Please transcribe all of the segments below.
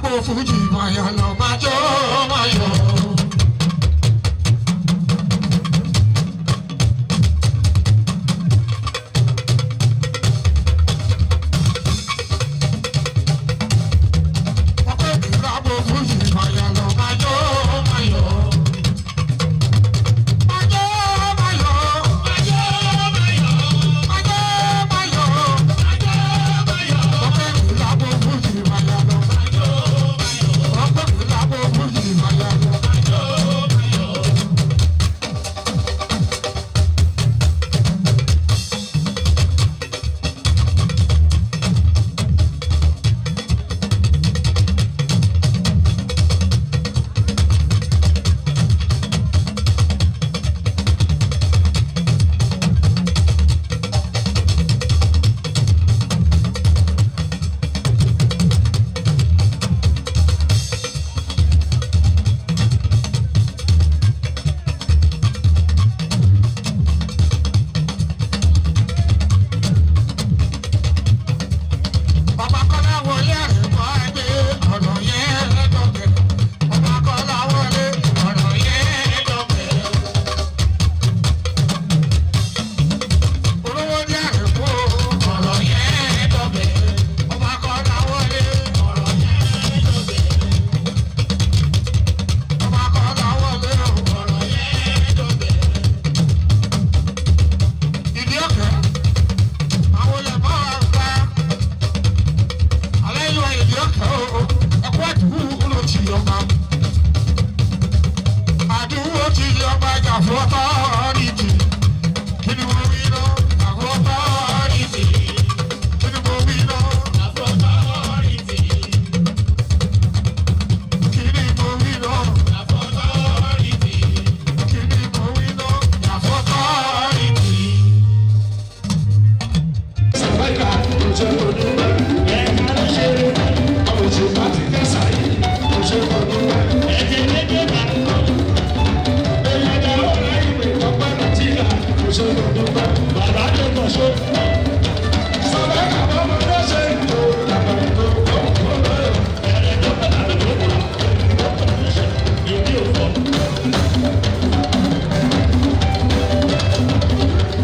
Lágbo fújì máyọ̀ lọ máa jó máyọ̀. Ọkọ̀ mi lágbo fújì máyọ̀ lọ máa jó máyọ̀. Máa jó máyọ̀. Máa jó máyọ̀. Máa jó máyọ̀. Máa jó máyọ̀. Ọkọ̀ mi lágbo fújì máyọ̀ lọ máa jó máyọ̀. Ọkọ̀ mi lágbo fújì máyọ̀ lọ máa jó máyọ̀. Ọba Kọ́lá wọlé àrẹ̀mọ́ adé ọ̀rọ̀ yẹn dọ̀kẹ́. Ọba Kọ́lá wọlé ọ̀rọ̀ yẹn dọ̀kẹ́. Olówó ní àrẹ̀mọ́ ọ̀rọ̀ yẹn dọ̀kẹ́. Ọba Kọ́lá wọlé ọ̀rọ̀ yẹn dọ̀kẹ́. Ọba Kọ́lá wọlé ọ̀rọ̀ yẹn dọ̀kẹ́. Ìdí ọ̀kẹ́ àwọn olè máa ń gbá aláìlúwa ìdí ọkàn o ẹkọ àdúgbò ló ti yọba àdúgbò ti yọba jà fún ọtọrìtì kí ni mo wí lọ àwọn ọtọrìtì kí ni mo wí lọ kí ni mo wí lọ kí ni mo wí lọ àwọn ọtọrìtì. Sàbáìkà kò ṣe kò dúpẹ́. Ẹ̀ka ló ṣe òṣùpá ti kẹsà yìí kò ṣe kò dúpẹ́. Ẹ̀jẹ̀ méjì bá ń kọ́. Èyí ẹ̀dá ọ̀rẹ́ ìwé ọpẹ́ nàìjíríà kò ṣe kò dúpẹ́. Bàbá tó kọ̀ ṣó. Sàbáìkà bọ́mọdé ṣe ń tó dàgbà tó kọ́ kọ́ lọ́yọ̀. Ẹ̀rẹ̀ tó pẹ̀ láti tó kọ̀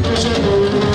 Kò ṣe kò dúpẹ́.